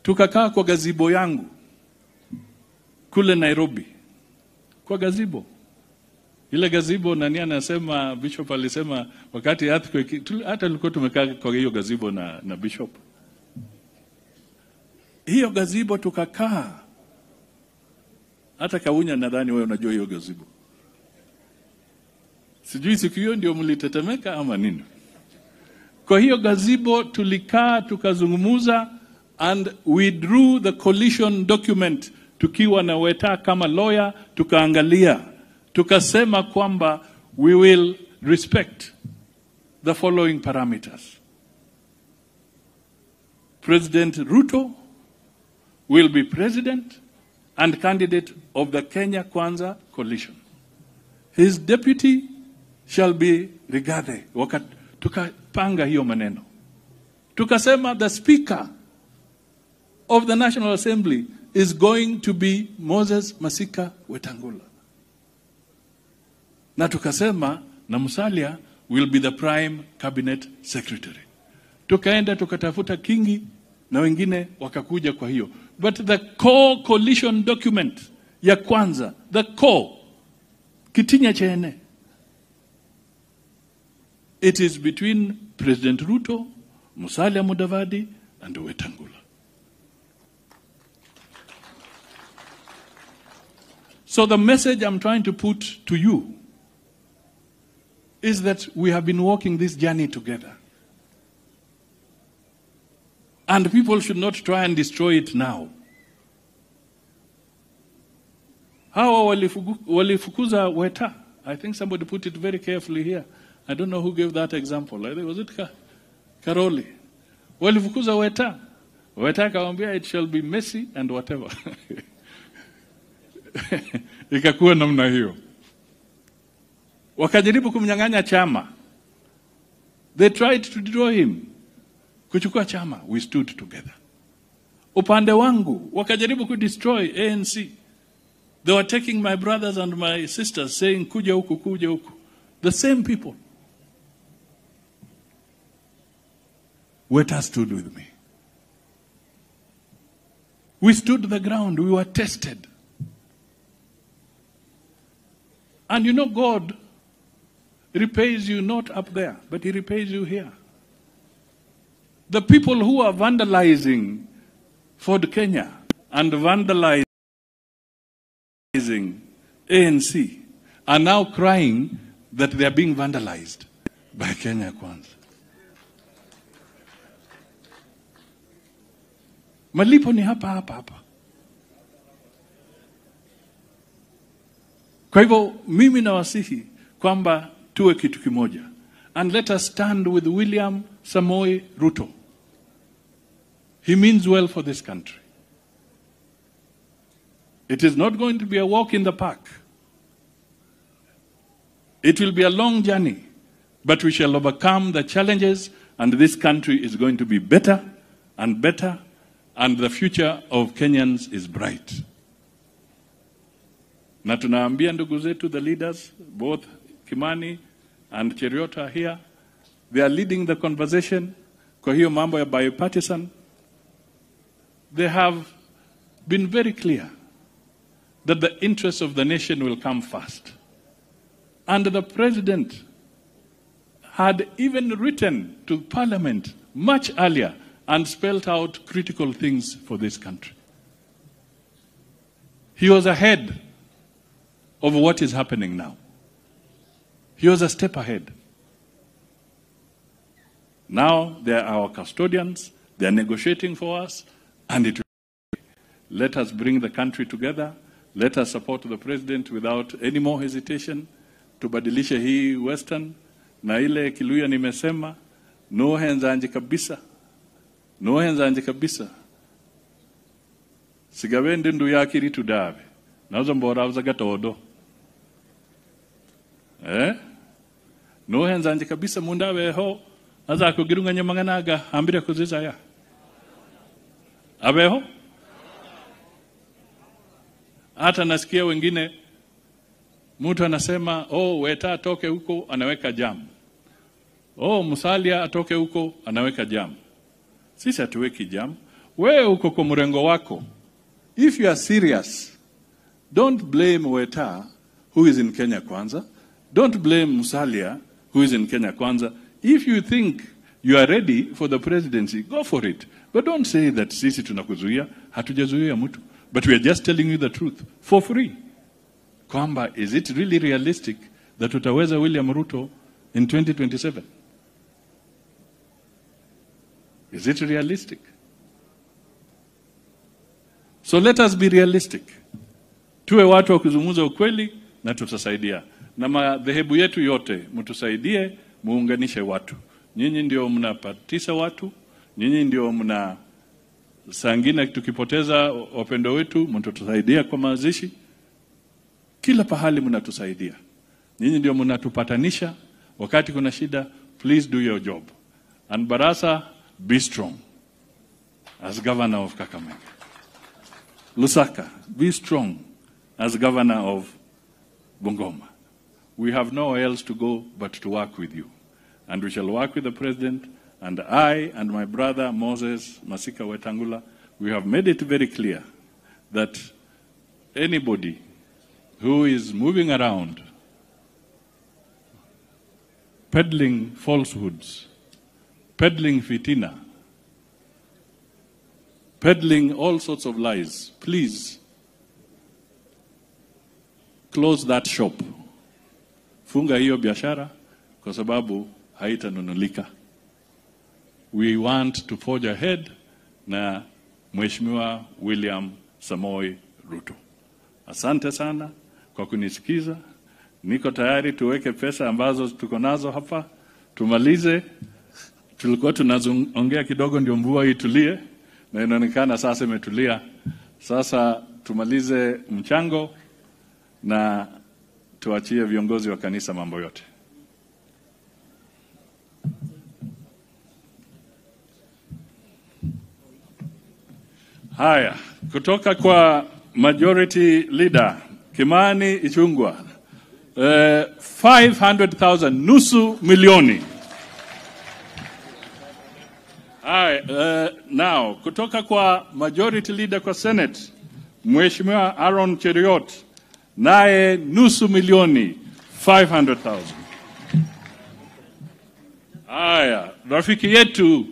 Tukakaa kwa gazebo yangu kule Nairobi. Kwa gazebo. Ile gazebo nani anasema, Bishop alisema wakati earthquake, hata tulikuwa tumekaa kwa hiyo gazebo na Bishop. Hiyo gazebo tukakaa. Hata Kaunya nadhani wewe unajua hiyo gazebo. Sijui siku hiyo ndio mlitetemeka ama nini. Kwa hiyo gazebo tulikaa tukazungumuza, and we drew the coalition document tukiwa na Weta kama lawyer, tukaangalia. Tukasema kwamba we will respect the following parameters. President Ruto will be president and candidate of the Kenya Kwanza coalition. His deputy shall be Rigathi. Tukapanga hiyo maneno. Tukasema the speaker of the National Assembly is going to be Moses Masika Wetangula. Na tukasema na Musalia will be the prime cabinet secretary. Tukaenda tukatafuta Kingi na wengine wakakuja kwa hiyo. But the core coalition document ya kwanza, the core, kitinya chene, it is between President Ruto, Musalia Mudavadi and Wetangula. So the message I'm trying to put to you is that we have been walking this journey together. And people should not try and destroy it now. Hawa walifukuza Weta? I think somebody put it very carefully here. I don't know who gave that example. I think, was it Karoli? Walifukuza Weta. Weta akawambia it shall be messy and whatever. Ikakuwa namna hiyo. Wakajaribu kumnyang'anya chama. They tried to draw him. Kuchukua chama. We stood together. Upande wangu wakajaribu kudestroy ANC. They were taking my brothers and my sisters saying kuja huku, kuja huku. The same people. Weta stood with me. We stood the ground. We were tested. And you know, God repays you not up there, but he repays you here. The people who are vandalizing Ford Kenya and vandalizing ANC are now crying that they are being vandalized by Kenya Kwanza. Malipo ni hapa hapa hapa. Kwa hivyo mimi nawasihi kwamba tuwe kitu kimoja. And let us stand with William Samoei Ruto. He means well for this country. It is not going to be a walk in the park. It will be a long journey, but we shall overcome the challenges, and this country is going to be better and better, and the future of Kenyans is bright. Na tunaambia ndugu zetu, the leaders, both Kimani and Cheruiyot are here. They are leading the conversation. Kwa hiyo mambo ya bipartisan, they have been very clear that the interests of the nation will come first. And the president had even written to parliament much earlier and spelled out critical things for this country. He was ahead of what is happening now. He was a step ahead. Now they are our custodians, they are negotiating for us, and it will. Let us bring the country together. Let us support the president without any more hesitation. Tubadilishe hii Western na ile Kiluya nimesema, no henzanje kabisa. No henzanje kabisa. Sigabende ndu yakiri tudabe. Nazo mbora uza gatodo. No henzanje kabisa mundabe ho aza kugirunganya manganaga ambira kuziza ya. Abeho? Hata nasikia wengine mtu anasema, oh, Weta atoke huko anaweka jam. Oh, Musalia atoke huko anaweka jam. Sisi hatuweki jam. Wewe uko kwa mrengo wako. If you are serious, don't blame Weta who is in Kenya Kwanza. Don't blame Musalia who is in Kenya Kwanza. If you think you are ready for the presidency, go for it. But don't say that sisi tunakuzuia, hatujazuia mtu. But we are just telling you the truth for free. Kwamba, is it really realistic that utaweza William Ruto in 2027? Is it realistic? So let us be realistic. Tuwe watu wa kuzungumza ukweli na tutasaidia. Na madhehebu yetu yote mtusaidie, muunganishe watu. Nyinyi ndio mnapatisa watu, nyinyi ndio mna sangine tukipoteza wapendo wetu, mtutusaidia kwa mazishi. Kila pahali mnatusaidia. Nyinyi ndio mnatupatanisha wakati kuna shida. Please do your job. And Barasa, be strong as governor of Kakamega. Lusaka, be strong as governor of Bungoma. We have nowhere else to go but to work with you. And we shall work with the president, and I and my brother Moses Masika Wetangula, we have made it very clear that anybody who is moving around peddling falsehoods, peddling fitina, peddling all sorts of lies, please close that shop. Funga hiyo biashara kwa sababu haitanunulika. We want to forge ahead na Mheshimiwa William Samoei Ruto. Asante sana kwa kunisikiza. Niko tayari tuweke pesa ambazo tuko nazo hapa, tumalize. Tulikuwa tunaongea kidogo ndio mvua itulie, na inaonekana sasa imetulia. Sasa tumalize mchango na tuachie viongozi wa kanisa mambo yote. Haya, kutoka kwa Majority Leader Kimani Ichung'wah, 500,000, nusu milioni. Haya, now kutoka kwa Majority Leader kwa Senate Mheshimiwa Aaron Cheruiyot, naye nusu milioni, 500,000. Haya, rafiki yetu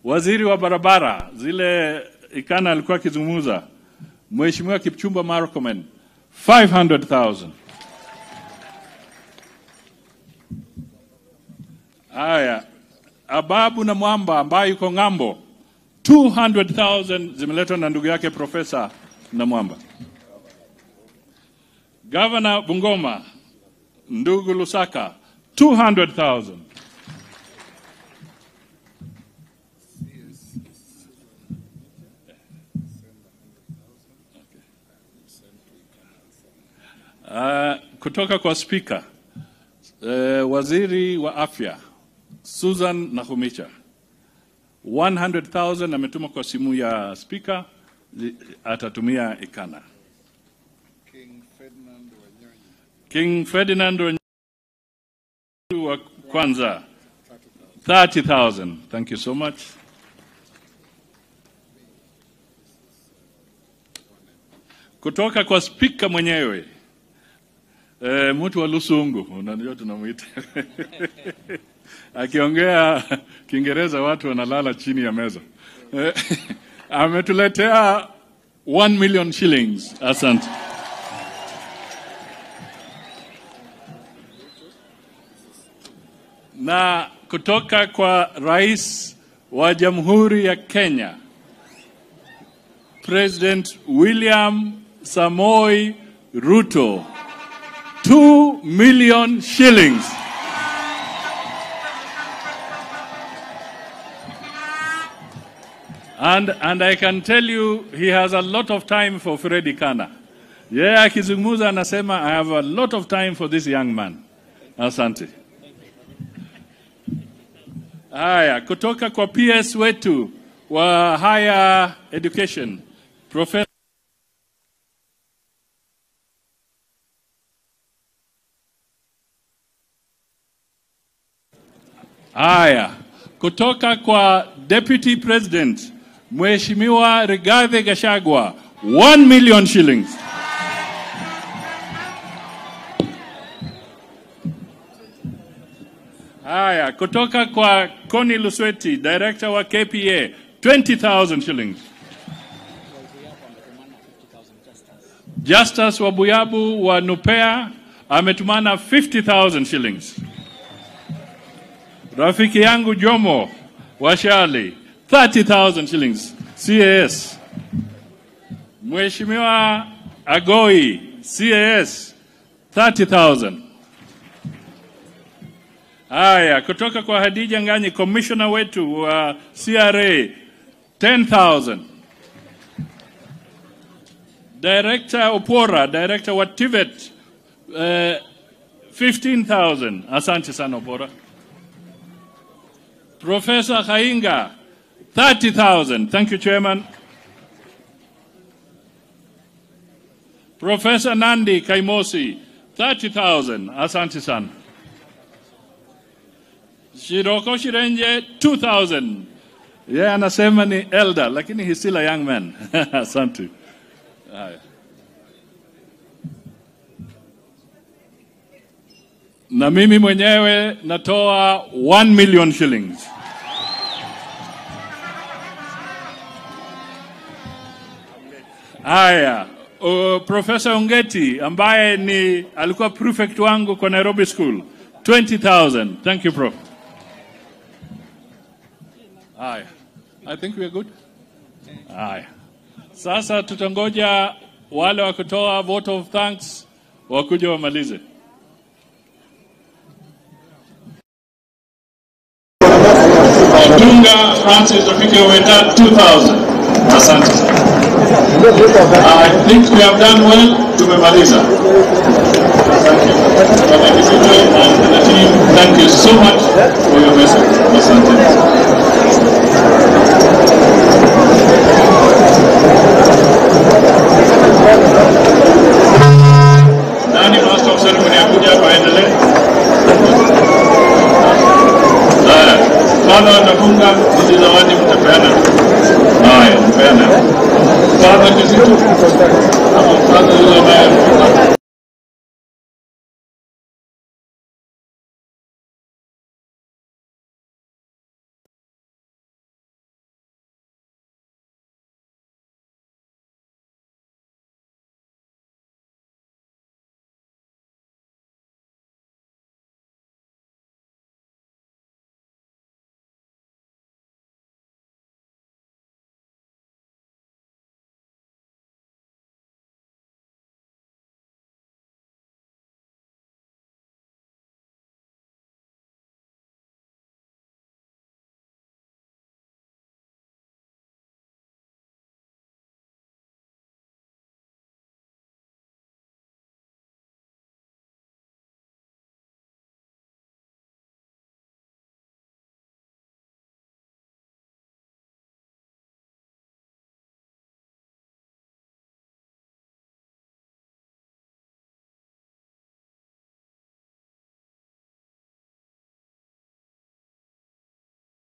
waziri wa barabara zile Ikana alikuwa akizungumza, Mheshimiwa Kipchumba Murkomen, 500,000. Haya, Ababu na Mwamba ambaye yuko ng'ambo, 200,000 zimeletwa na ndugu yake Profesa na Mwamba. Governor Bungoma, ndugu Lusaka, 200,000. Kutoka kwa Speaker, Waziri wa Afya Susan Nakhumicha, 100,000 ametuma kwa simu ya Speaker, atatumia Ikana. King Ferdinand Wanyonyi wa kwanza, 30,000. Thank you so much. Kutoka kwa Speaker mwenyewe, mtu wa Lusungu, unajua tunamuita. Akiongea Kiingereza watu wanalala chini ya meza. Ametuletea 1 million shillings. Asante. Na kutoka kwa Rais wa Jamhuri ya Kenya, President William Samoei Ruto, 2 million shillings. And I can tell you he has a lot of time for Fred Ikana. Yeah, akizungumza anasema I have a lot of time for this young man. Asante. Haya, kutoka kwa PS wetu wa Higher Education, Professor Haya, kutoka kwa Deputy President Mheshimiwa Rigathi Gachagua, 1 million shillings. Haya, kutoka kwa Connie Lusweti, Director wa KPA, 20,000 shillings. Justus Wabuyabu wa Nupea ametumana 50,000 shillings. Rafiki yangu Jomo Washali, 30,000 shillings, CAS. Mheshimiwa Agoi, CAS, 30,000. Haya, kutoka kwa Hadija Nganyi, commissioner wetu wa CRA, 10,000. Director Opora, director wa TVET, 15,000. Asante sana Opora. Professor Khainga, 30,000. Thank you, Chairman. Professor Nandi Kaimosi, 30,000. Asante sana. Shiroko Shirenje, 2,000. Yeah, anasema ni elder, lakini he's still a young man. Asante. Na mimi mwenyewe natoa 1 million shillings. Haya, Professor Ongeti ambaye ni alikuwa prefect wangu kwa Nairobi School, 20,000. Thank you, Prof. Haya, I think we are good. Haya. Sasa tutangoja wale wa kutoa vote of thanks wakuje wamalize. Dunga Francis Rafiki Oweta, 2,000. Asante. I think we have done well. Tumemaliza. Thank you. And the team, thank you so much for your message. Asante. Akuja hapa aendelee. Haya, Father atafunga hizi zawadi mtapeana. Haya, mpeana. Father Kizito ama Father yule anayefunga.